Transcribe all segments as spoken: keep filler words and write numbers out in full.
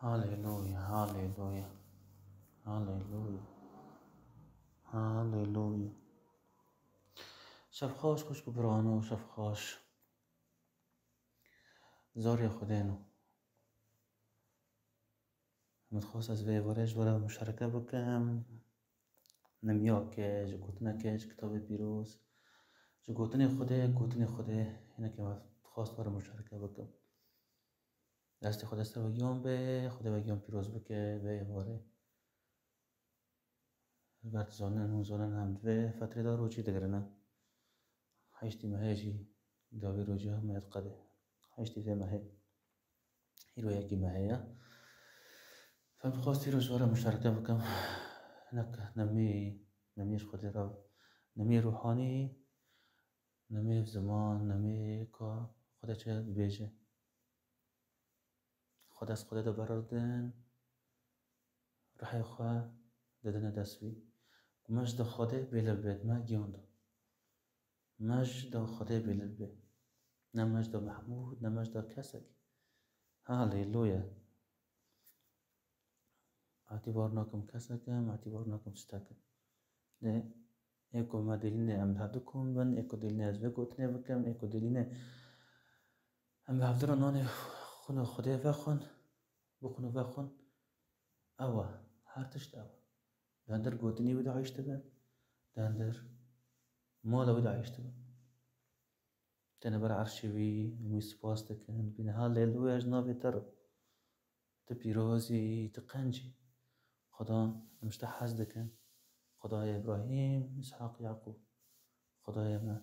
Haleluya, haleluya, haleluya, haleluya. Şev xweş, xwişk û birano, şev xweş. Zarê Xwedê no. Min dixwest ez vê êvarê ji we re muşareke bikim. Nimyakê, ji gotinekê, ji kitabê pîroz, ji gotinê Xwedê, gotinê Xwedê, hinekê me dixwest we re muşareke bikim. Destê Xwedê ser we giyan be, Xwedê we giyan pîroz bike, vê êvarê. Li ber dizanin, hûn zanin em di vê fetrê de rojî digirin. Heştê mehê jî, dawî rojî me diqede. Heştê vê mehê. Îro yekê mehê ye. Em dixwest îro ji we re muşareke bikim. Hinek nemê, nemê ji Xwedê re, nemê ruhanî, nemê ziman, nemê ka Xwedê çi dibêje. Xwedê, Xwedê de berar din, rihê xwe didine dest wî. Ku me ji de Xwedê bêlir bê, me giyan da. Me ji de Xwedê bêlir bê. Ne me ji de Mehmûd, ne me ji de kesekî. Haleluya. Îtîbar nakim kesekî, îtîbar nakim tiştekî. Lê ê ku me dilîne em bi hev dikom bin, ê ku dilîne ez vê gotinê bikim, ê ku dilîne em bi hevdira nanê xwîna Xwedê vexwin, bixwin û vexwin, ew e, her tişt ew e. Di hundir gotinê wî de ayiş dibin, di hundir mala wî de ayiş dibin. Têne ber erşê wî, em wî spas dikin, bîne haleluya ji navê te re. Tu pîroz î, tu qenc î. Xudan, em ji te hez dikin. Xudayê Îbrahîm, Îshaq, Yaqûb. Xudayê me.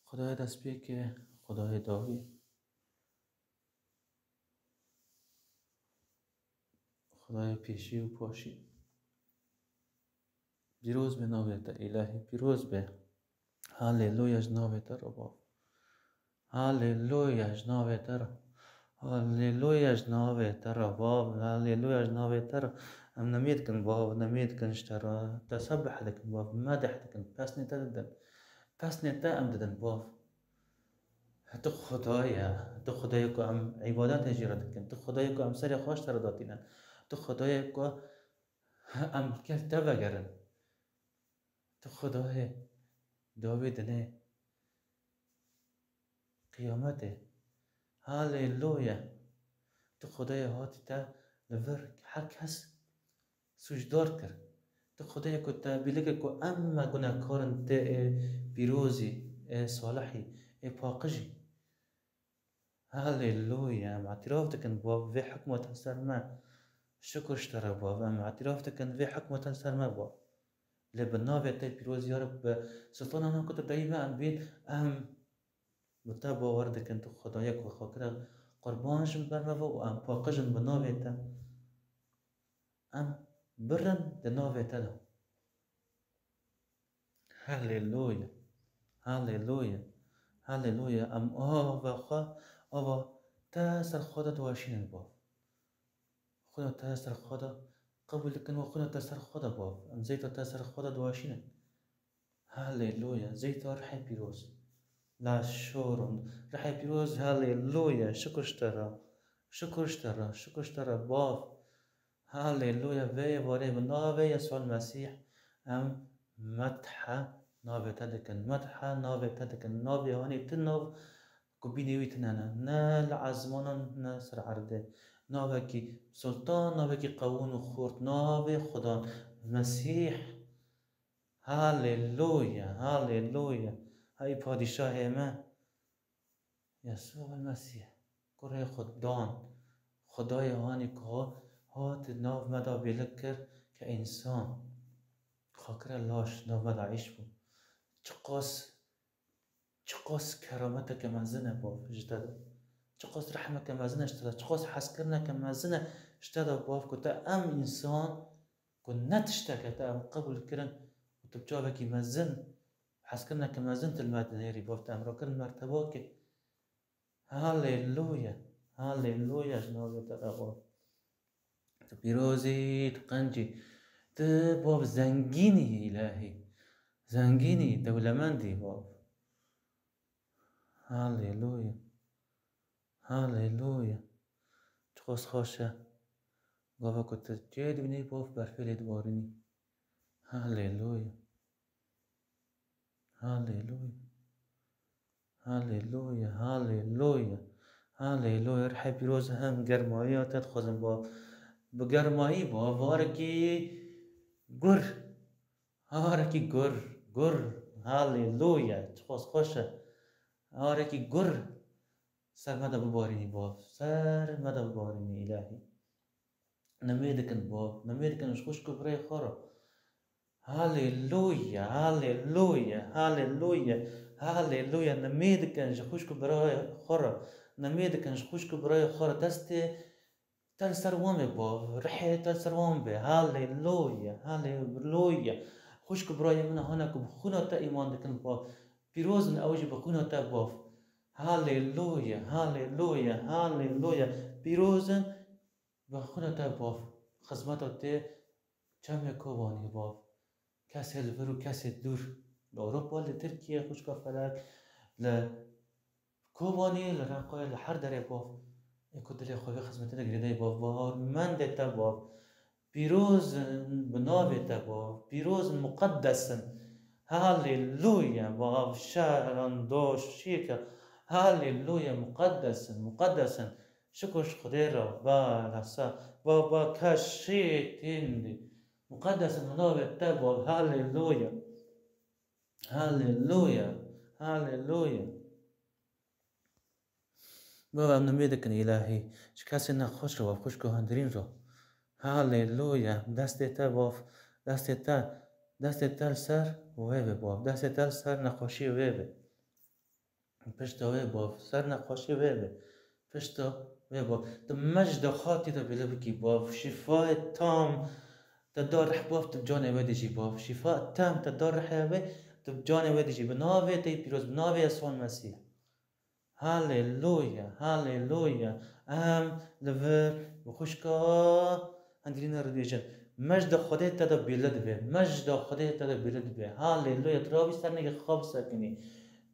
Xudayê destpêkê, Xudayê dawî. Xudayê pêşî û paşî. Pîroz be navê te, Îlahî, pîroz be. Haleluya ji navê te re, Bav. Haleluya ji navê te re. Haleluya ji navê te re, Bav. Haleluya ji navê te re. Em nemê dikin, Bav, nemê dikin ji te re. Tesebih dikin, Bav, medih dikin. Pesnê te didin. Pesnê te em didin, Bav. Tu Xuda ye. Tu Xuda ye ku em îbadetê jê re dikin. Tu Xuda ye ku em serê xwe ji te re datînin. Tu Xuda ye ku em li gel te vegerin. Tu Xwedayê dawî dinê qiyametê. Haleluya! Tu Xwedayê hatî te li vir her kes sûcdar kir. Tu Xwedayê ku te bîlike ku em me gunehkar in, tê ê pîrozî, ê salihî, ê paqijî. Haleluya! Em îtiraf dikin, Bav, vê hikmeta ser me. Şukur ji te re, Bav. Em îtiraf dikin, vê hikmeta ser me, Bav. Lê bi navê te pîroz, ya Reb, bi sultana nan ku tu dayî me em bîn, em bi te bawer dikin, tu Xwedayê ku xwe kire qurban ji ber me ve û em paqij in bi navê te. Em birin di navê te de. Haleluya. Haleluya. Haleluya. Em ava xwe, ava te ser xwe de diweşînin, Bav. Xwîna te ser xwe de qebûl dikin û xwîna te ser xwe de, Bav. Em zeyta te ser xwe de diweşînin. Haleluya. Zeyta rihê pîroz. La şoron. Rihê pîroz, haleluya. Şukur ji te re. Şukur ji te re. Şukur ji te re, Bav. Haleluya, vê êvarê bi navê Yesûa Mesîh em methe navê te dikin, methe navê te dikin, navê hanî tu nav ku bînê wî tune ne, ne li ezmanan ne ser erdê. Navekî sultan, navekî qewûn û xurt, navê Xudan Mesîh. Haleluya, haleluya. Hey padîşahê me. Yesû Mesîh, kurê Xudan, Xwedayê hanî ku hat nav me de bêlik kir ke însan xwe kire laş, nav me de ayiş bû. Çiqas, çiqas kerameteke mezin e bav ji te de. Çiqas rehmeke mezin e ji te de. Çiqas hezkirineke mezin e ji te de bav ku te em însan ku ne tişteke te em qebûl kirin û tu bi çavekî mezin, hezkirineke mezin tu li me dinêrî bav, tu em re kirin mertebakê. Haleluya. Haleluya ji navê te re bav. Tu pîroz î, tu qenc î. Tu bav zengîn î îlahî. Zengîn î, dewlemend î bav. Haleluya. Haleluya. Tu Çiqas xweş e. Gava ku tu çiyê dibînî, bav, berfê lê dibarînî. Haleluya. Haleluya. Haleluya. Haleluya. Haleluya. Rihê pîroz, em germayiya te dixwazin, bav. Bi germayî, bav, barekî gur. Harekî gur, gur. Haleluya. Çiqas xweş e. Harekî gur ser me de bibarînî, bav. Ser me de bibarînî, îlahî. Nimê dikin, bav. Nimê dikin ji xwişk û birayê xwe re. Haleluya, haleluya, haleluya, haleluya. Nimê dikin ji xwişk û birayê xwe re. Nimê dikin ji xwişk û birayê xwe re. Destê te li ser wan be, bav. Rihê te li ser wan be. Haleluya, haleluya. Xwişk û birayê min hane ku bi xwîna te îman dikin, bav. Pîroz in ew jî bi xwîna te, bav. Haleluya, haleluya, haleluya. Pîroz in bi xwîna te, bav. Xizmeta te çemê Kobanê, bav. Kesê li vir û kesê dûr. Li Ewropa, li Tirkiye, xwişka Felek, li Kobanê, li Reqayê, li her derê, bav, ê ku dilê xwe vê xizmetê de girêdayî, bav, bawermendê te, bav. Pîroz in bi navê te, bav. Pîroz in, muqeddes in. Haleluya, bav, şeran doşîke. Haleluya, muqeddes in, muqeddes in. Şikir ji Xwedê re, ba lasa, ba, ba keşî tîndî. Muqeddes in bi navê te, bav. Haleluya. Haleluya. Haleluya. Bava, em nimê dikin, îlahî. Ji kesê nexweş re, bav, xwişk û hundirîn re. Haleluya. Destê te, bav. Destê te, destê te li ser wê be, bav. Destê te li ser nexweşiyê wê be. Pişta wê, bav. Ser nexweşiyê wê be. Pişta wê, bav. Tu mecda xwe tê de bêle bikî, bav. Şîfayê tam te da rih, bav, tu bi canê wê dijî, bav. Şîfa tam te da rihê wê, tu bi canê wê dijî. Bi navê te yê pîroz, bi navê Yesûa Mesîh. Haleluya, haleluya. Em li vir bi xwişka Andrîna re dibêjin. Mecda Xwedê te de bêle dibe. Mecda Xwedê te de bêle dibe. Haleluya. Tu rabî ser nigê xwe bisekinî.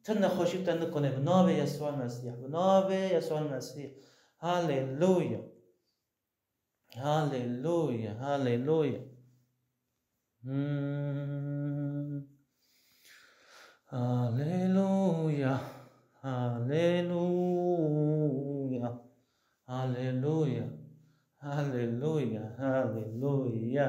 Ti nexweşî te nikone. Bi navê Yesûa Mesîh. Bi navê Yesûa Mesîh. Haleluya. Haleluya, haleluya. Hmm. Haleluya, haleluya. Haleluya, haleluya, haleluya.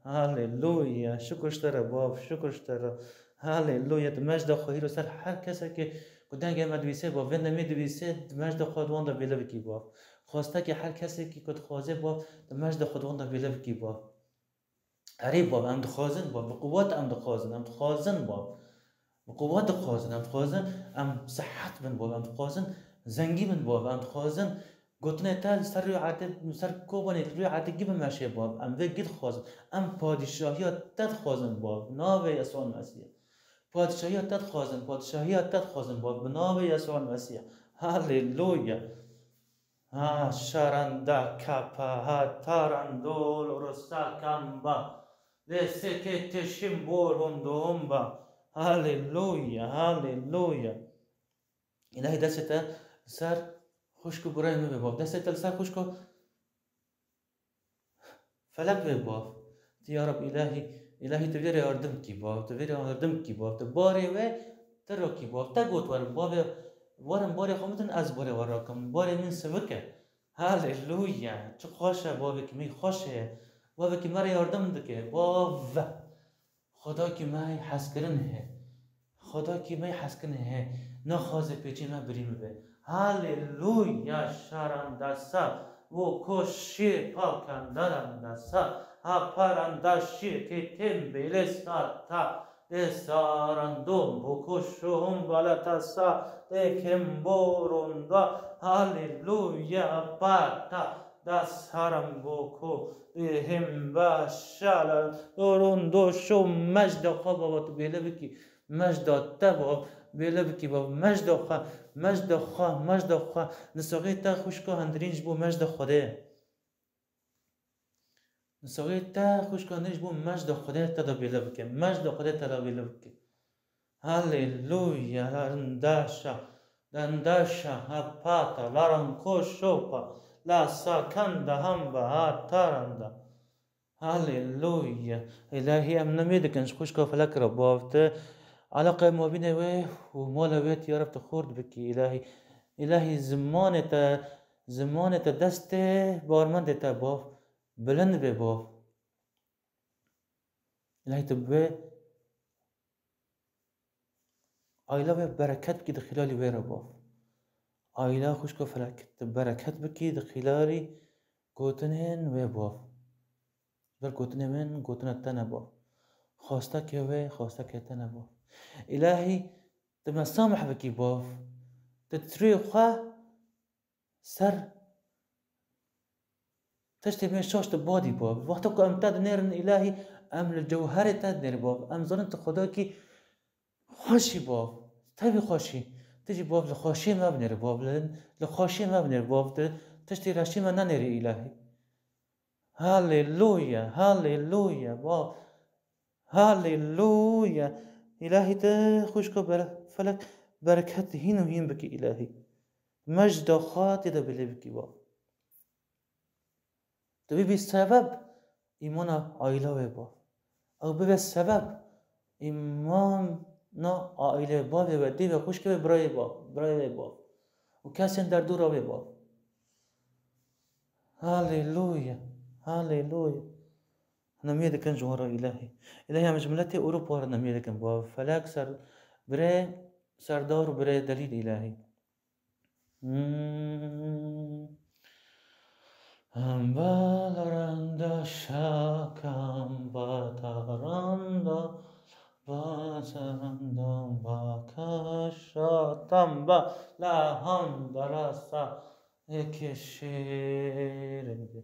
Haleluya. Şikir ji te re, bav, şikir ji te re. Haleluya. Tu mecda xwe hîro ser her kesekê ku dengê me dibîse, bav, vê nemê dibîse, tu mecda xwe di wan de bêle bikî, bav. Xwestekê her kesekî ku dixwaze, bav, tu mecda xwe di wan de bêle bikî, bav. Erê, bav, em dixwazin, bav, bi quwet em dixwazin, em dixwazin, bav. Bi quwet dixwazin, em dixwazin, em sihet bin, bav, em dixwazin, zengî bin, bav, em dixwazin, gotinê te li ser rûyê erdê, li ser Kobanê rûyê erdê gî bimeşe, bav, em vê gî dixwazin, em padîşahiya te dixwazin, bav, bi navê Yesûa Mesîh. Padîşahiya te dixwazin, padîşahiya te dixwazin, bav, bi navê Yesûa Mesîh. Haleluya. Ha, şaranda kapa, ha, tarandol rusa kamba. Lê seke teşim borondon ba. Haleluya, haleluya. Îlahî destê te li ser xwişk û birayê min be, bav. Destê te li ser xwişk û Felek be, bav. Ti ya Rab, îlahî, îlahî tu vê re yardim kî, bav. Tu vê re yardim kî, bav. Tu barê wê, tu rakî, bav. Te got werin, bavê, werin barê xwe bidin, ez barê we rakim. Barê min sivik e. Haleluya. Çi xweş e, bavekî me xweş e. Bavekî me re yardim dike. Bav. Xwedakî me hezkirin heye. Xwedakî me hezkirin heye. Naxwaze pêçê me birî bibe. Haleluya, şaran dasa, wo ko şê pakan daran dasa, ha paran da şê ke tembele sata, de saran dom bo ko şom balata sa, de kemboron da, haleluya, pata, da saran bo ko, de hemba şala, doron do şom mecda xwe baba tu bêle bikî. Mecda te, bav, bêle bikî, bav. Mecda xwe, mecda xwe, mecda xwe. Nisaxê te xwişka hundirîn ji bo mecda Xwedê. Nisaxê te xwişka hundirîn ji bo mecda Xwedê te de bêle bike. Mecda Xwedê te de bêle bike. Haleluya, la rindaşa, dandaşa, ha pata, la ranko şopa, La sakanda hamba ha taranda. Haleluya. Îlahî, em nimê dikin ji xwişka felek re, bav, tu eleqe mabînê wê û mala wê ya Reb tu xurt bikî, Îlahî. Îlahî, zimanê te, zimanê te destê barmendê te, bav, bilind be, bav. Îlahî, tu bi wê aîla wê bereket bikî di xîlalî wê re, bav. Aîla xwişka felek tu bereket bikî di xîlalî gotinên wê, bav. Ji ber gotinê min, gotina te ne, bav. Xwestekê wê, xwestekê te ne, bav. Îlahî, tu me samih bikî, bav. Tu tirê xwe ser tiştê me şaş tu badî, bav. Wexta ku em te dinêrin, Îlahî, em li cewherê te dinêrin, bav. Em zanin tu Xwedakî xweşî, bav. Tevî xweşî. Tu jî, bav, li xweşiyê me binêre, bav. Li, li xweşiyê me binêre, bav. Tu tiştê reşî me nenêrî, Îlahî. Haleluya, haleluya, bav. Haleluya. Îlahî, tu xwişka bere-, felek bereket hîn û hîn bikî, Îlahî. Me ji daxwatê de bilê bikî, bav. Tu bibî sebeb îmana aîla wê, bav. Ew bibe sebeb îmana aîlê bavê wê, dê wê, xwişkê wê, birayê, bav, birayê wê, bav. Û kesên derdora wê, bav. Haleluya. Haleluya. Nemiyê dikin ji wan re, Îlahî. Îlahî, em ji miletê Ewropa re nemiyê dikin, bav. Felek ser, birê Serdar û birê Delîl, Îlahî. Hmm. Em ba leranda şaka, em ba taranda, ba seranda, ba kaşa, tam ba la ham darasa eke şêrinde.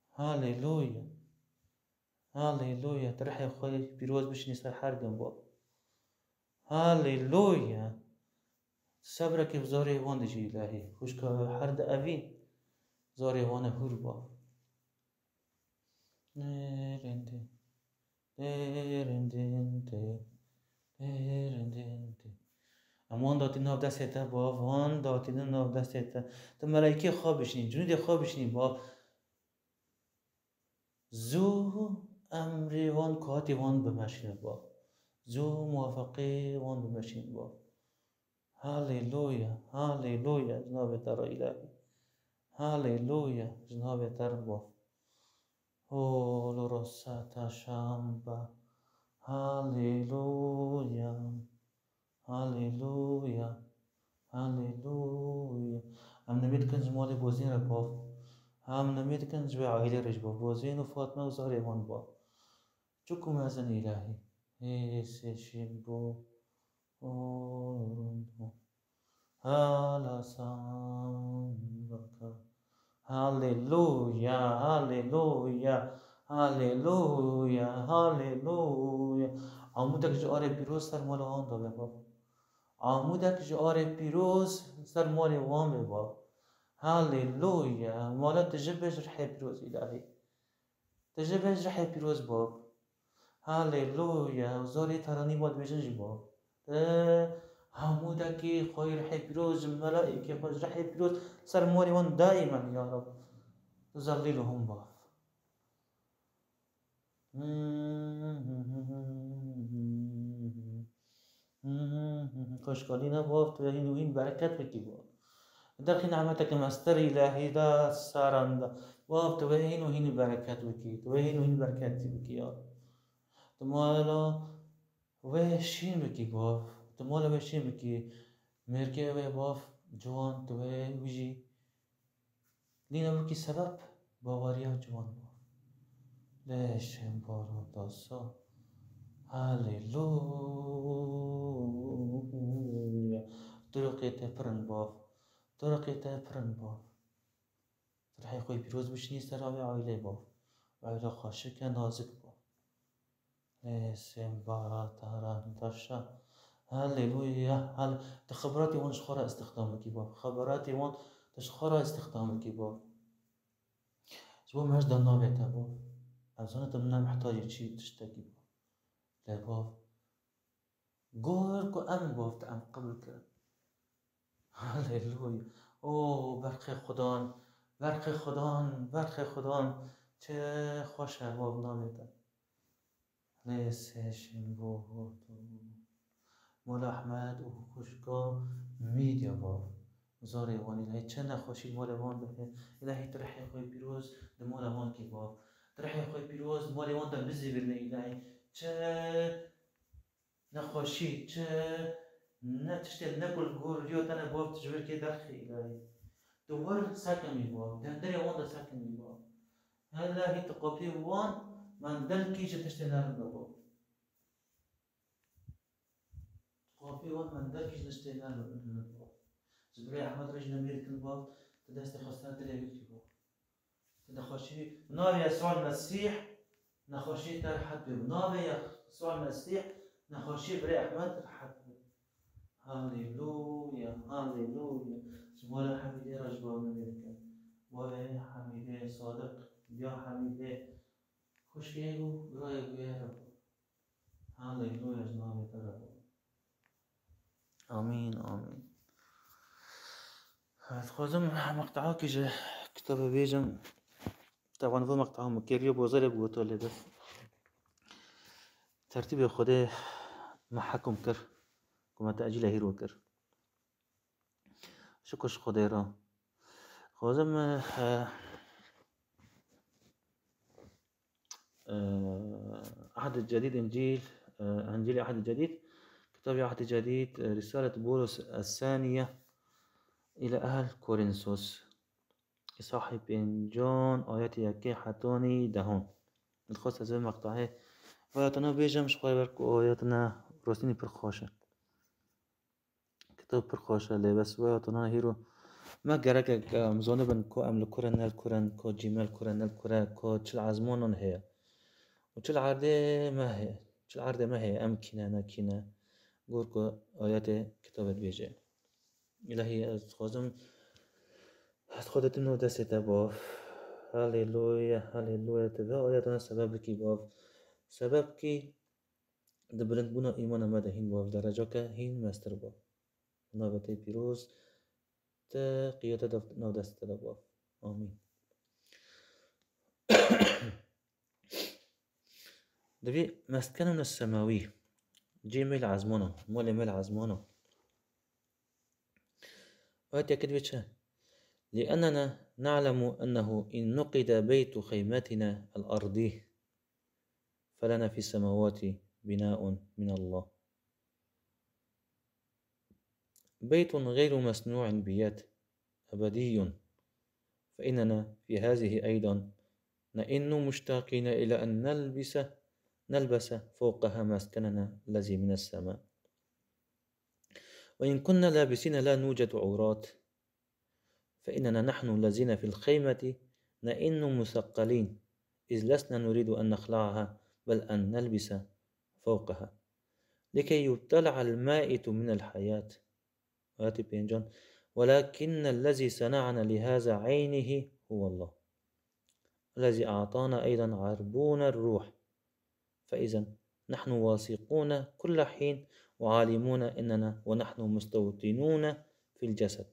Haleluya. Haleluya. Tu rihê xwe pîroz bişînî ser her din, bav. Haleluya. Sebrekê bi zarê wan dijî, Îlahî. Xwişka her di evî zarê wan e hûr, bav. Nêrindin, nêrindin tê, nêrindin tê. Em wan datî nav destê te, bav, wan datî nav destê te. Tu meleykê xwe bişînî, cunûdê xwe bişînî, bav. Zû emrê wan, kuhatê wan bimeşîne, bav. Zû muwafeqê wan bimeşîne, bav. Haleluya, haleluya, ji navê te re, Îlahî. Haleluya, ji navê te re, bav. Holo rosata şamba. Haleluya. Haleluya. Haleluya. Em nimê dikin ji malê Bozîn re, bav. Em nimê dikin ji wê aîlê re jî, bav. Bozîn û Fatme û zarê wan, bav. Çiku mezin, Îlahî. Hê sê şîn bo. Hala sambaka. Haleluya, haleluya, haleluya, haleluya. Amûdek ji arê pîroz ser mala wan de be, bav. Amûdek ji arê pîroz ser malê wan be, bav. Haleluya. Mala tu ji bê ji rihê pîroz, Îlahî. Tu ji bê ji rihê pîroz, bav. Haleluya. Zarê teranî wan dibêjin jî, bav. Tu hemû dekî xweyî rihê pîroz, ji melaîkê xwe ji rihê pîroz ser malê wan daîmen, ya Rab. Zelîluhum, bav. Xweşkalîne, bav, tu wê hîn û hîn bereket bikî, bav. Derxî nehmeteke mestir Îlahî de seranda. Bav, tu wê hîn û hîn bereket bikî. Tu wê hîn û hîn bereket bikî, ya. Tu mala wê şîn bikî, bav. Tu mala wê şîn bikî. Mêrkê wê, bav, ciwan, tu wê wî jî Lîna wekî sebeb baweriya ciwan bû. Lê şembaro dasa. Haleluya. Turuqê te pir in, bav. Turuqê te pir in, bav. Tu rihê xwe pîroz bişînî ser avê aîlê, bav. Aîle xweşik e, nazik, bav. Lê sembara taran taşa. Haleluya. Hal-, tu xeberatê wan ji xwe re îstixdam bikî, bav. Xeberatê wan tu ji xwe re îstixdam bikî, bav. Ji bo me ji dernavê te, bav. Ez zanim tu min ne mihtacê çi tiştekî, bav. Lê, bav, gor ku em, bav, tu em qebul kirin. Haleluya. O berxê Xudan Berxê Xudan, berxê Xudan, çi xweş e, bav navê te. Lê sê şîn bo, bo, bo. Mola Ehmed û xwişka Mîdya bav. Zarê wan îlahî çi nexweşî li malê wan bike. Îlahî tu rihê xwe pîroz di mala wan kî bav. Tu rihê xwe pîroz di malê wan de bizîvirine îlahî. Çi nexweşî, çi ne tiştê ne ku li gor riya te ne bav tu ji vir kê derxî îlahî. Tu wir sekinî bav. Dendirê wan de sekinî bav. Îlahî tu qapî wan mendilkî ji tiştê nerin be bav. Qapî wan mendilkî ji tiştê nerin be bav. Ji birê Ehmed re jî nemêrikin bav. Tu destê xwe ser dilê wî kî bav. Tu nexweşî, bi navê Yesûa Mesîh nexweşî te rehet be. Bi navê Yesûa Mesîh nexweşî birê Ehmed rehet be. Haleluya, haleluya. Ji mala Hemîdê re ji bav min lê dikin. Bavê Hemîdê, Sadiq, diya Hemîdê, xwişkê û birayê wê re bo. Haleluya, ji navê te re bo. Amîn, amîn. Dixwazim meqteakî ji kitabê bêjim. Taban vê meqtea min kiriye bo zerê bi goto lê bes. Tertîbê Xwedê me hekum kir, ku me tecîlê hîro kir. Şukir ji Xwedê re. Dixwazim, eh, eh, Ehd Cedîd, Încîl, eh, Încîlê Ehd Cedîd, Kitabê Ehd Cedîd, eh, Risalet Bulus Es-Saniye île Ehl Korinsos. Îsahî pêncan, ayetê yekê hetanî dehon. Dixwest ez vê meqtehê vaya tena bêjim, ji xwe ber ku ayetine rostînî pir xweş e. Kitab pir xweş e, lê bes waya tena hîro me gerek e, em zanibin ku em li kur in, ne li kur in, ku cî me li kur e, ne li kur e, ku çi li ezmanan heye. Û çi li erdê me heye, çi li erdê me heye, em kî ne, ne kî ne. Gor ku ayetê kitabê dibêje. Îlahî, ez dixwazim, ez xwe didim nav destê te, bav. Haleluya, haleluya, tu vê ayetana sebeb bikî, bav. Sebeb bikî di bilindbûna îmana me de hîn, bav, derecake hîn mestir, bav. Navê te pîroz, te qiyete de nav destê te de, bav. Amîn. Divê meskenuna semawî, cê me li ezmana, malê me li ezmana. Ayet yekê divê çi? لأننا نعلم أنه إن نقد بيت خيمتنا الأرضي فلنا في السماوات بناء من الله. بيت غير مصنوع بيد أبدي، فإننا في هذه أيضا نئن مشتاقين إلى أن نلبس، نلبس فوقها مسكننا الذي من السماء. وإن كنا لابسين لا نوجد عراة، فإننا نحن الذين في الخيمة نئن مثقلين، إذ لسنا نريد أن نخلعها، بل أن نلبس فوقها، لكي يبتلع المائت من الحياة. Ayetê pêncan. ولكن الذي صنعنا لهذا عينه هو الله، الذي أعطانا أيضا عربون الروح. فإذا نحن واثقون كل حين وعالمون أننا ونحن مستوطنون في الجسد،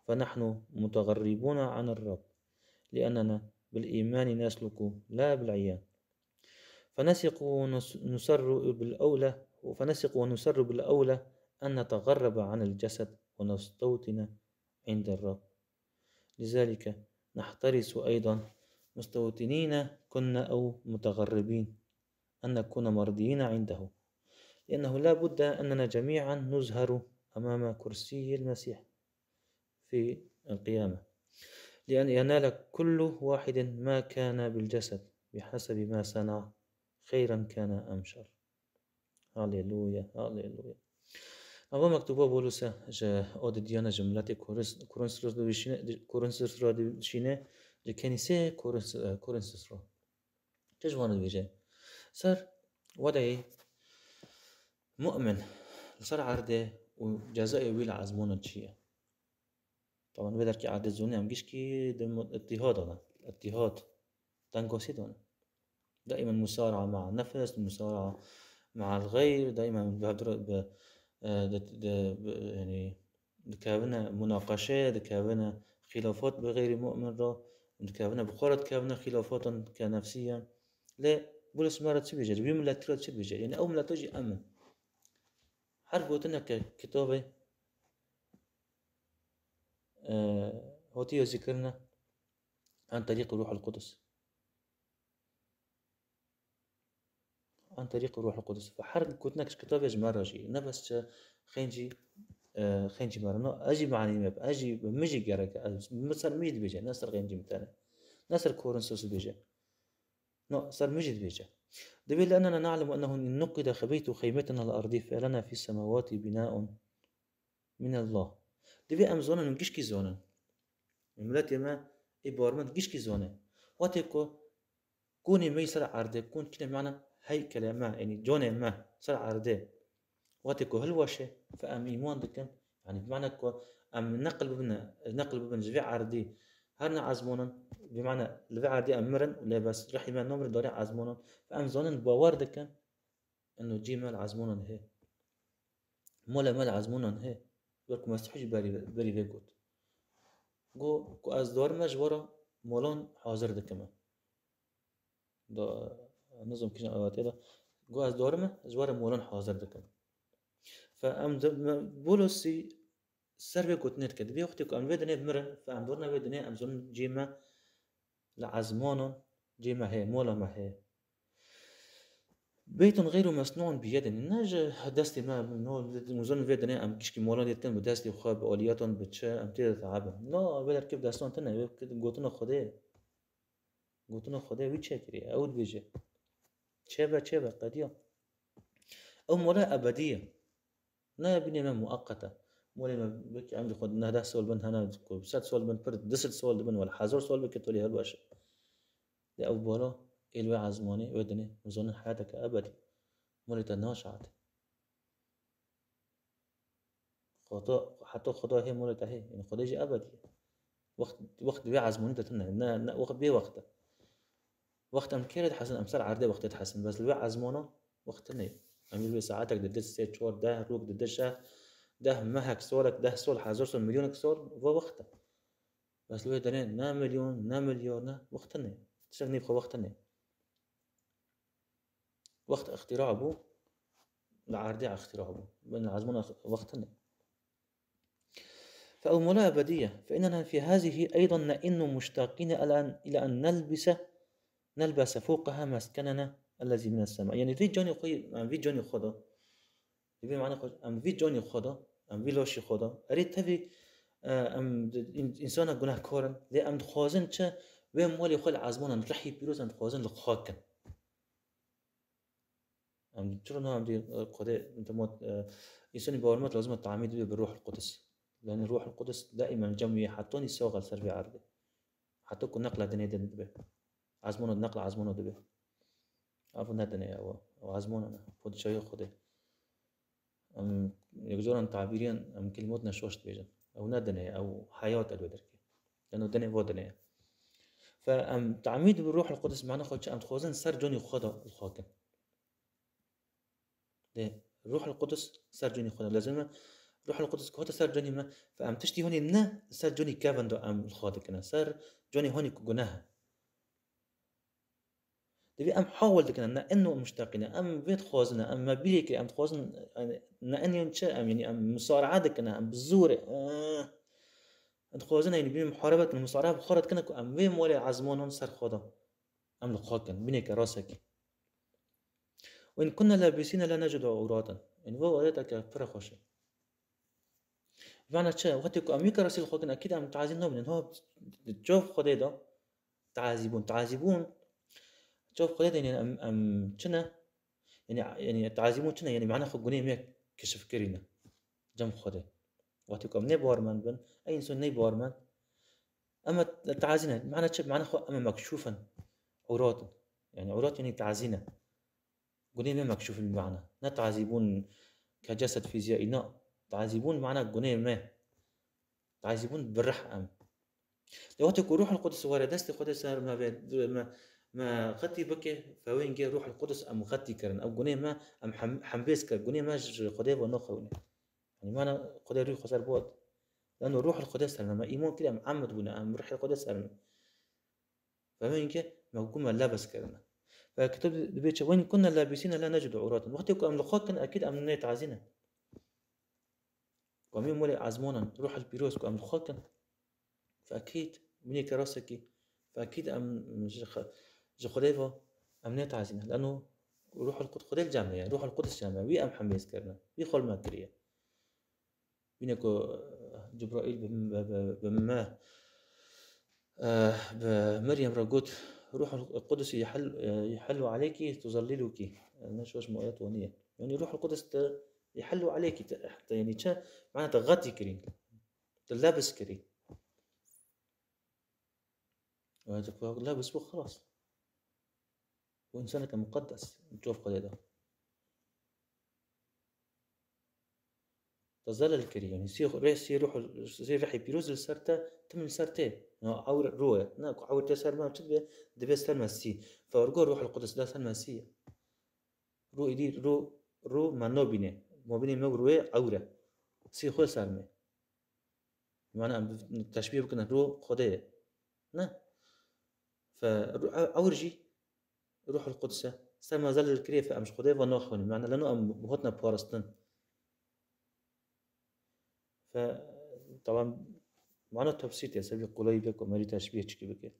فنحن متغربون عن الرب، لأننا بالإيمان نسلك لا بالعيان. فنثق ونس-، نسر بالأولى، فنثق ونسر بالأولى أن نتغرب عن الجسد ونستوطن عند الرب. لذلك نحترس أيضا، مستوطنين كنا أو متغربين، أن نكون مرضيين عنده، لأنه لا بد أننا جميعا نظهر أمام كرسي المسيح في القيامة، لأن ينال كل واحد ما كان بالجسد بحسب ما صنع، خيرا كان أم شر. Haleluya, haleluya. Ava mektuba Pawlose ji o didiyane ji miletê Korins-, Korinsos re dişîne, Korinsos re dişîne, ji kenîsê Korins-, Korinsos re. Çi ji wan dibêje? Ser wedeyê mu'min li ser erdê û cezayê wî li ezmûnan çi ye? Taban vê derkê erdê zonê em gişkî di mu-, îtîhada ne. Îtîhad, tengasî de ne. Daîmen musara'a ma'a nefs, musara'a ma'al xeyr, daîmen bi hevdira, bi, e, di, di, bi, yanî dikevine munaqeşe, dikevine xîlafat bi xeyrî mu'min re, dikevine bi xwe re dikevine xîlafatan ke nefsî ye. Lê Bulus me re çi bêje? Ji wî miletî re çi bêje? Yanî ew mileta jî em in. Her gotineke kitabê, e, hatiye zikirine an terîqî Ruhul Qudus. An terîqî Ruhul Qudus. Ve her gotinek ji kitabê ji me re jî. Ne bes çi xêncî, e, xêncî me re. No, ez jî manî me, ez jî, min jî gerek e. Ez, min ser min jî dibêje, ne ser xêncî min tenê. Ne ser Korinthos dibêje. No, ser min jî dibêje. Dibê لأننا نعلم أنه إن نقد بيت خيمتنا الأرضي فلنا في السماوات بناء من الله. Divê em zonin, gişkî zonin. Miletê me ê barmend gişkî zone. Wextê ku kûnê me yî ser erdê, kûn kine mana heykele me, yanî conê me ser erdê. Wextê ku hilweşe, fe em îman dikin. Yanî bi mana ku em neqil bibin, neqil bibin ji vê erdî. Her ne ezmonin, bi mana li vê erdî em mirin, lê bes rihî me namire darê ezmonin. Fe em zonin, bawer dikin. Eno cî me li ezmonan hê. Mola me li ezmonan hê. Wek ku Mesîh jî berî, berî vê got. Got ku ez dor me ji we re molan hazir dikime. Da, nizam kîjan awatê de. Got ez dor me ji we re molan hazir dikim. Fe em de, me, Bulosî ser vê gotinê dike. Divê wextê ku em vê dinê mirin, fe em dorna vê dinê, em zonin cê me li ezmanan, cê me heye, mola me heye. Beytun gayru mesnû'un bi yedin. Ne ji destê me, no, em zonin vê dinê, em gişkî molan lê dikin bi destê xwe, bi aliyatan, bi çi, em tê de teabin. No, vê derkê bi destan tine, vê gotina Xwedê. Gotina Xwedê wî çêkiriye, ew dibêje. Çêbe, çêbe, qediya. Ew mola ebedî ye. Ne bînê me mueqet e. Molê me wekî emrê xwe neh deh sol bin hene, ku sed sol bin pir, du sed sol dibin, wele hezar sol bike tolê hilweşe. Lê ew bala ê li wê ezmanê, wê dinê, em zonin heyateke ebedî. Molê te naşeate. Xweda, heta Xweda hê molê te hê. Yanî Xwedê jî ebedî ye. Wext, wext wê ezmanî de tune. Ne, ne, wext bê wext e. Wext em kê re dihesin, em ser erdê wextê dihesin. Bes li wê ezmana wext tune ye. Em li wê saetek dide, sê, çar, deh rok dide, şeh, deh mehek, solek, deh sol, hezar sol, milyonek sol, ve wext e. Bes li wê derê ne milyon, ne milyar, ne wext tune ye. Tiştek nîv xwe wext tune ye. Wext îxtîra bû, li erdê îxtîra bû. Bin li ezmana wext tune ye. فالمولاة أبدية، فإننا في هذه أيضا نئن مشتاقين إلى أن، إلى أن نلبس، نلبس فوقها مسكننا الذي من السماء. Yanî vî canê xwe, em vî canê xwe de, divê mane xwe, em vî canê xwe de, em vî laşê xwe de, erê tevî, e, em di-, în-, însana gunehkar in, lê em dixwazin çi? Wê malê xwe li ezmanan rihî pîroz em dixwazin li xwe kin. Em çira niha em dê, e, Xwedê, em dê, e, însanî bawermend lazim e tamî dibe bi Ruhul Qudus. Yanî Ruhul Qudus daîmen cem wî ye, heta nî sax e li ser vê erdê. Heta ku neqla dinê din dibe. Ezmano, neqla ezmano dibe. Ev ne dinê ye, ew, ew ezmano ne. Padîşahiya Xwedê. Em, yek caran tabîriyên, em kelimat ne şaş dibêjin. Ew ne dinê ye, ew heyat e li wê derkê. Leno dinê va dinê ye. Fe em tamî dibe Ruhul Qudus, mane xwe çi? Em dixwazin ser canî xwe de li xwe kin. Lê Ruhul Qudus ser canî xwe de. Lazim e Ruhul Qudus ku hate ser canî me, fe em tiştî honî ne ser canî kevin de em li xwe dikine. Ser canî honî ku guneh e. Divê em hawil dikine, ne eno muşteqîne. Em vê dixwazine, em me bîrê kir, em dixwazin, yani, ne eno çi, em, yani, em musara'a dikine, em bi zorê, eh, em dixwazine, yani, bî muharebe dikine, musara'a bi xwe re dikine ku em vê molê ezmanan ser xwe de. Em li xwe kin, bîneke rasekî. وإن كنا لابسين لا نجد عوراتنا. Yani, bu ayeteke pir xweş e. Mana çi? Wextê ku em wî kerasî li xwe kin, ekîd em tazî nabînin. Ha, di çav Xwedê de tazî bûn. Tazî bûn. Çav Xwedê de, yani, em, em çi ne? Yani, yani, tazî bûn çi ne? Yani, mana xwe gunê me keşif kirîne. Cem Xwedê. Wextê ku em nê bawermend bin, ey însan ney bawermend. Em tazî ne. Mana çi? Mana xwe em mekşûf in. Ewrat in. Yani, ewrat yani tazî ne. Gunê me mekşûf in bi mana. Ne tazî bûn ke cesed fîziyayî, na. Tazî bûn mana gunê me. Tazî bûn bi rih em. Lê wextê ku Ruhul Qudus were destê Xwedê ser me vê, me, me xetî bike, fewên gê Ruhul Qudus em xetî kirin. Ew gunê me em hem-, hembêz kir. Gunê me ji Xwedê ve naxewine. Yanî mana Xwedê rûyê xwe ser bot. Lano Ruhul Qudus ser me, me îman kir, em emd bûne, em Ruhul Qudus ser me. Fehmî ke me ku me lebis kirine. Ve kitêb dibê çi? Ve in kunna labisîne la necidu ewraten. Wextê ku em li xwe kin, ekîd em nê tazî ne. Ku em ê molê ezmanan, Ruhul Pîroz ku em li xwe kin, fe ekîd, binê ke rasekî, fe ekîd em ji xe-, ji Xwedê ve em nê tazî ne. Lano Ruhul Qud-, Xwedê li cem me ye, Ruhul Qudus cem me ye. Wî em hemêz kirine. Wî xwe li me kiriye. Bîne ku, eh, Cibraîl bi, bi, bi, bi me, eh, bi Meryem re got, "Ruhul Qudus yehil-, eh, yehillu aleyki tuzalliluki." Ne şoş mu ayet waniye. Yani Ruhul Qudus te yehillu aleyki, te, te, yani çi? Mana te xetî kirî. Te lebis kirî. Ve te ku lebis bû, xelas. Û însaneke muqeddes, cof Xwedê de. Te zelal kirî, yani sî, rê-, sî ruh, sî rihê pîroz li ser te, tim li ser tê. Ya ewr ro ye. Ne, ku ewr tê ser me, çi dibe? Dibe ser me sî. Fe ergo Ruhul Qudus da ser me sî ye. Ro êdî, ro, ro me nabîne. Mabînê me û royê ewr e. Sî xwe ser me. Mana em teşbîh bikin, ro Xwedê ye. Ne? Fe ro-, ew, ewr jî Ruhul Qudus e. Ser me zelal kirê fe em ji Xwedê ve naxwînin. Mana leno em hotine parastin. Fe, tamam, mana tefsîr tê, sebî qulayî bê ku merî teşbîh çikî bike.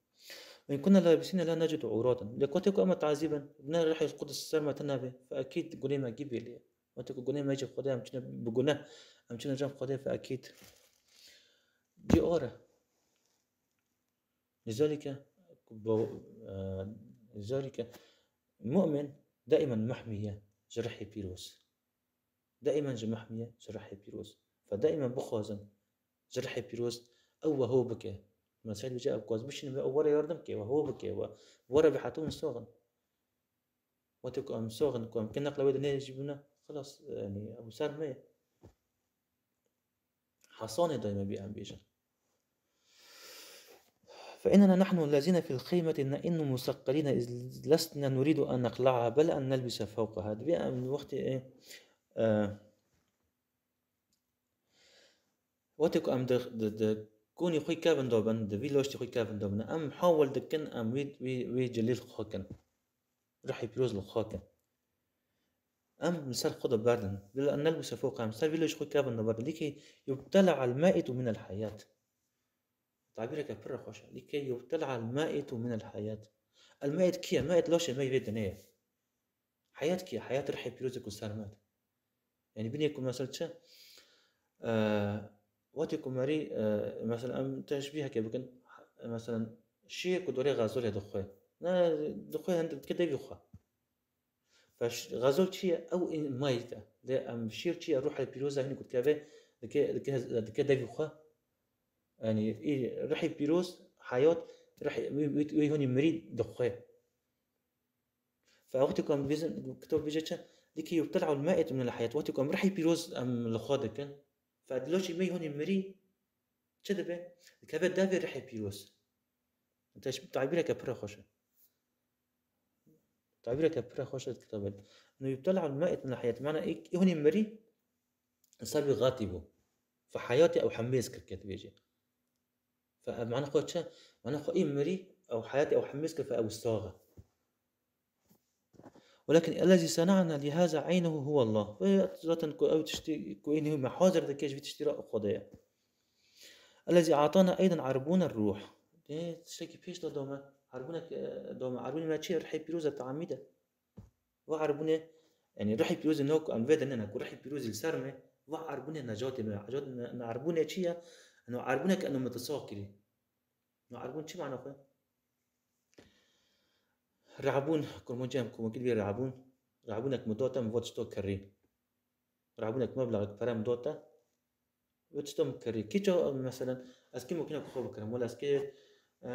Ve in kunna labisîne la necidu ewraten. Lê kotê ku em tazî bin, ne Ruhul Qudus ser me tune be, fe ekîd gunê me gî bêlê ye. Wextê ku gunê me jî Xwedê em çine bi guneh, em çine cem Xwedê fe ekîd. Cî or e. Lizalike, bo-, e, lizalike, mu'min daîmen mehmî ye ji rihê pîroz. Daîmen ji mehmî ye ji rihê pîroz. Fe daîmen bixwazin ji rihê pîroz ew we ho bike. Mesela bije ew ku ez bişînim, ew were yardim ke, we ho bike, we, were bi heto min soxin. Wextê ku em soxin, ku em ke neqla wê dinê jî bûne, xelas, yani, ew ser me ye. Hesanê dayê me bî em bêjin. فإننا نحن الذين في الخيمة نئن مثقلين إذ لسنا نريد أن نخلعها بل أن نلبس فوقها. Dibê em wextê, e, e, wextê ku em di, di, di konî xwe kevin dabin, di vî loştî xwe kevin dabin, em hawil dikin, em wî, wî, wî cilî li xwe kin. Ruhê pîroz li xwe kin. Em li ser xwe de berdin. Bila nelbise fewqa, em ser vî lê ji xwe kevin de berdin. Lîkê yubtela el maitu min el hayat. Tabîreke pir xweş e. Lîkê yubtela el maitu min el hayat. El mait kî ye? Mait laşê me yê vê dinê ye. Hayat kî ye? Hayat ruhê pîroz e ku ser me de. Yani binê ku mesela çi? Eee, wextê ku merî, eee, mesela em teşbîheke bikin, mesela şîr ku dorê xezolê dixwe. Ne, dixwe hend-, dike devî xwe. Fe ş-, xezol çi ye? Ew in-, mayît e. Lê em şîr çi ye? Ruhê pîroz e, hinî ku dikeve, dike, dike, dike devî xwe. Yani î ruhê pîroz, hayat, ruhê wî, wî, wî hûnî mirî dixwe. Fe wextê ku em dibêjin, kitap dibêje çi? Dikê yubtela el maitu min el hayat. Wextê ku em ruhê pîroz em li xwe dikin, fe diloşî me hûnî mirî çi dibe? Dikeve devê ruhê pîroz. Teş-, tabîreke pir xweş e. Tabîreke pir xweş e kitabê. Eno yubtela el maitu min el hayat. Mana î, î hûnî mirî, ser wî xetî bû. Fe hayatê ew hemêz kir, ke dibêje. Fe, mana xwe çi? Mana xwe î mirî, ew hayatê ew hemêz kir, fe ew sax e. Welakin ellezî sena'na li haza eynehu huwallah. Ve zaten ku ew tiştî, ku ênî me hazir dike ji vî tiştî re Xwedê ye. Ellezî atana eyden arbûne ruh. Dê tiştekî pêş de dome. Arbûnek, e, dome. Arbûnê me çi ye? Ruhê pîroz e, tamî de. Va erbûnê, yani ruhê pîrozê no ku em vê dinê ne, ku ruhê pîrozê li ser me, va erbûnê necatê me. Necat, ne, ne erbûnê çi ye? No erbûnek eno me te sax kirî. No erbûn çi mana xwe? Rehabûn, kurmancî em komokî dibê rehabûn. Rehabûnek min date, min va tişto kirî. Rabûnek, meblaxek pere min date. Wê tişta min kirî. Kî ça, meselen, ez kî mokîna ku xwe bikirim. Wela ez kî, e,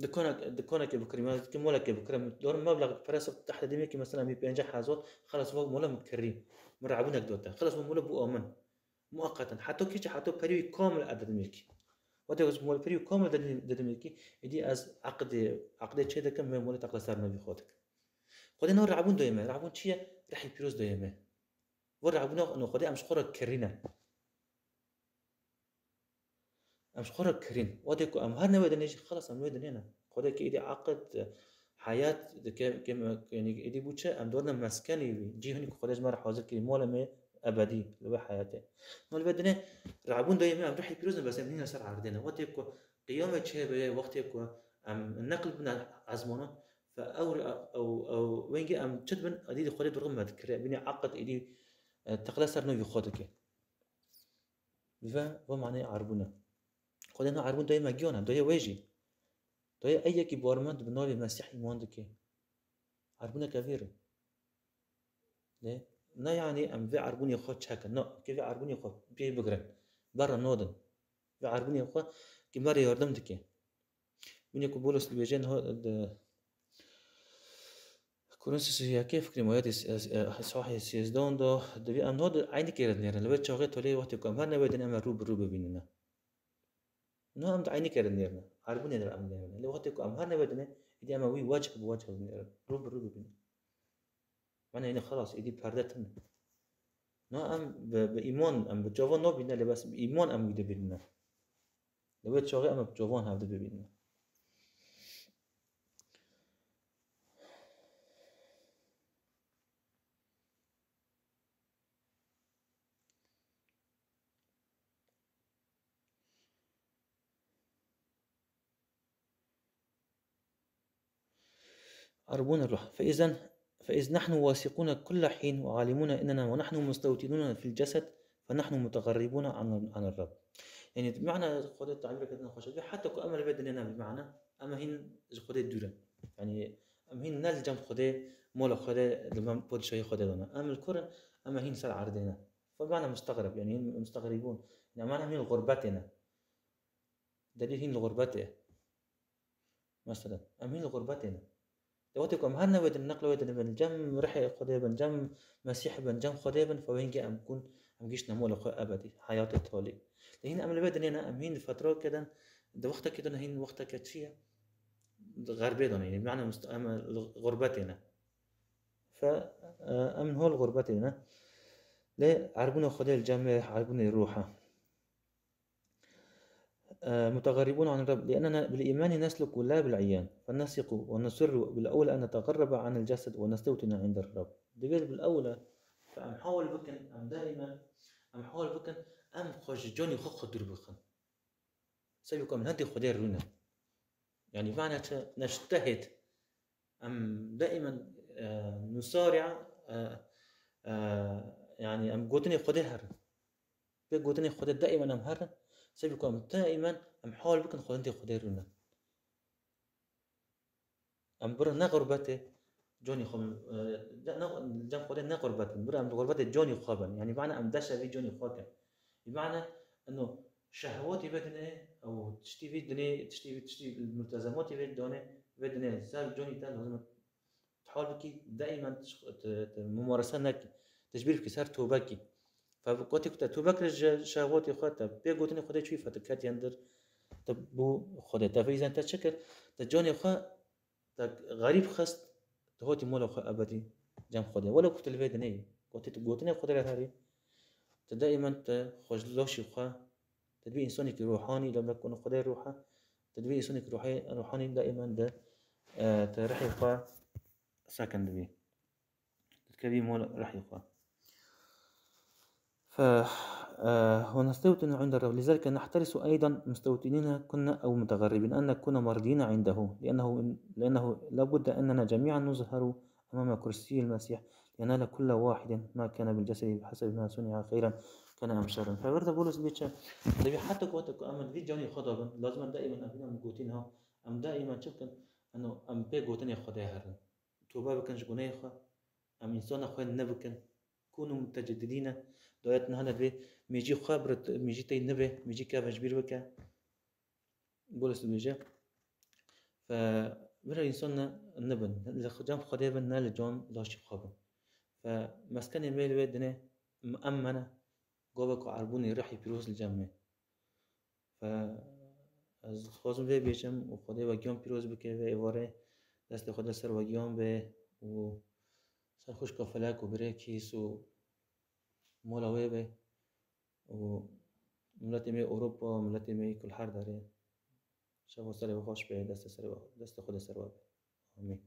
dikonek, dikonekê bikirim. Ez kî molekê bikirim. Dorim meblaxek pere sif tehte demê kî, meselen, mî pênceh hezar, xelas, wek mola min kirî. Min rabûnek date. Xelas, wek mola bû amin. Muaqqeten. Heta kî ça, heta perî wî kamil ede demê kî. Wate ez mol perî wî kamil de demê kî, êdî ez eqdê, eqdê çê dikim, wê molê teqla ser me vî xwe dikim. Xwedê nav rabûn doyê me. Rabûn çi ye? Rehî pîroz doyê me. Vê rabûna no Xwedê em ji xwe re kirîne. Em ji xwe re kirîn. Wextê ku em her ne wê dinê jî, xelas em wê dinê ne. Xwedê ki êdî eqid, heyat dike, ke me, yanî êdî bû çi? Em dorine meskenê wî. Cî hinî ku Xwedê ji me re hazir kirî, mola me ebedî li wê heyatê. Ma li vê dinê rabûn dayê me, em ruhê pîroz ne, bes em nîne ser erdê ne. Wextê ku qiyamê çêbe, wextê ku em neqil bine ezmanan, fe ew, ew, ew wengê em çi dibin, êdî Xwedê durxin me dikire, bîne eqid êdî, e, teqle ser nû vî xwe dike. Ve, ve manê arbûne. Xwedê na arbûn dayê me giyan e, dayê wê jî. Dayê ey yekî barmend bi navê Mesîh îman dike. Arbûneke vê re. Ne, ne yanî em vê arbûnê xwe çekin. Na, ke vê arbûnê xwe pê bigirin. Berre nadin. Vê arbûnê xwe ki me re yardim dike. Bîne ku Bolos dibêje niha di Korinthos yekê fikrê me yadê s-, e, sahê sêzdan de, divê em niha di eynî kê re dinêrin. Li vê çaxê tolê wextê ku em her ne wê dinê em rû bi rû bibînine. Niha em di eynî kê re dinêrin. Arbûnê de em dinêrin. Lê wextê ku em her ne wê dinê, êdî em wî wecih bi wecih dinêrin. Rû bi rû bibînin. Mane yine xelas, êdî perde tune. Na em bi, bi îman, em bi çavan nabîne, lê bes bi îman em wî dibînine. Li wê çaxê em bi çavan hev dibînine. عربون الروح. فإذا، فإذ نحن واثقون كل حين وعالمون إننا ونحن مستوطنون في الجسد فنحن متغربون عن، عن الرب. Yani, bi mana Xwedê tabîr kerdin xweş e. Heta ku em li vê dinê ne, bi mana em hîn ji Xwedê dûr in. Yani, em hîn ne li cem Xwedê, mola Xwedê, li cem padîşahî Xwedê de ne. Em li kur in, em hîn ser erdê ne. Fe bi mana mustegreb, yani, hîn mustegrîbûn. Yani, em hîn li xurbetê ne. Delîl hîn li xurbetê. Mesela, em hîn li xurbetê ne. De wextê ku em her ne wê din, neqle wê din bin, cem rihê Xwedê bin, cem Mesîh bin, cem Xwedê bin, fe wengê em kun, em giştine mola xwe ebedî, heyatê talî. De hîn em li vê dinê ne, em hîn di fetrake de, di wextekê de ne, hîn wexteke çi ye? Di xerbê de ne, yani, bi mana must-, em li xurbetê ne. Fe, e, em hol xurbetê ne. Lê erbûna Xwedê li cem wê erbûnê ruh e. آه، متغربون عن الرب، لأننا بالإيمان نسلك لا بالعيان، فنثق ونصر بالأولى أن نتغرب عن الجسد ونستوطن عند الرب. Divê bil ewle, em hawil bikin, em daîmen, em hawil bikin, em xwe ji canê xwe xwe dûr bixin. Sebî ku em hindê Xwedê rûne. Yani, vana çi? Neştehêt. Em daîmen, e, nusari'a, e, e, yani, em gotinê Xwedê herin. Pê gotinê Xwedê daîmen em herin, sebî ku em daîmen em hawil bikin xwendê Xwedê rûnin. Em birin ne xurbetê canî xwe, e, ne, ne, cem Xwedê ne xurbet bin. Birin em li xurbetê canî xwe bin. Yani, mana em deşe vî canî xwe kin. Bi mana eno şehwatî vê dinê, ew tiştî vî dinê, tiştî vî, tiştî multezematî vê danê, vê dinê ser canî te lazim e tu hal bikî, daîmen tu, tu, tu mumarese nekî. Tu ji bîr bikî, ser tobe kî. Fe wextê ku te tobe kir ji şehwatê xwe, te pê gotinê Xwedê çûyî, fe tu ketî hindir, tu bû Xwedê. Te veyzen te çi kir? Te canê xwe, te xerîb xist, tu hatî mola xwe ebedî cem Xwedê. Welo ku tu li vê dinê yî. Wextê tu gotinê Xwedê re herî, tu daîmen tu xwe ji laşî xwe, tu dibî însanekî ruhanî, lewla ku Xwedê ruh e, tu dibî însanekî ruhê-, ruhanî daîmen di, e, tu rihê xwe sekin dibî. Tu dikevî mol rihê xwe. ف، آه، ونستوطن عند الرب. لذلك نحترس أيضًا مستوطنين كنا أو متغربين أن نكون مرضين عنده، لأنه، لأنه لا بد أننا جميعًا نظهر أمام كرسي المسيح لينال كل واحد ما كان بالجسد بحسب ما صنع خيرا كان أم شرا. Peyxember Pawlos dibê çi? Dibê heta ku, heta ku em li vî canê xwe de bin, lazim e daîmen em bînin em gotin ha, em daîmen çi bikin? Eno, em pê gotinê Xwedê herin. Tobe bikin ji gunehê xwe. Em însana xwe nebikin. Kûnû mutecididîne. Dayet niha ne dibê mêjî xwe bire, mêjî tey nibe, mêjî keve ji bîr bike. Bolis dibêje. Fe, vira însan ne, nibin. Li cem Xwedê bin, ne li cem laşî xwe bin. Fe, meskenê me li wê dinê, em me ne. Gava ku erbûnê rihê pîroz li cem me. Fe, ez dixwazim vê bêjim û Xwedê we giyan pîroz bike, vê êvarê destê Xwedê ser we giyan be û ser xwişka felek û birê kîs û mola wê be û Miletê me Ewropa, miletê me kul her derê. Şeva serê we xweş be, destê serê we, destê Xwedê ser we be. Amîn.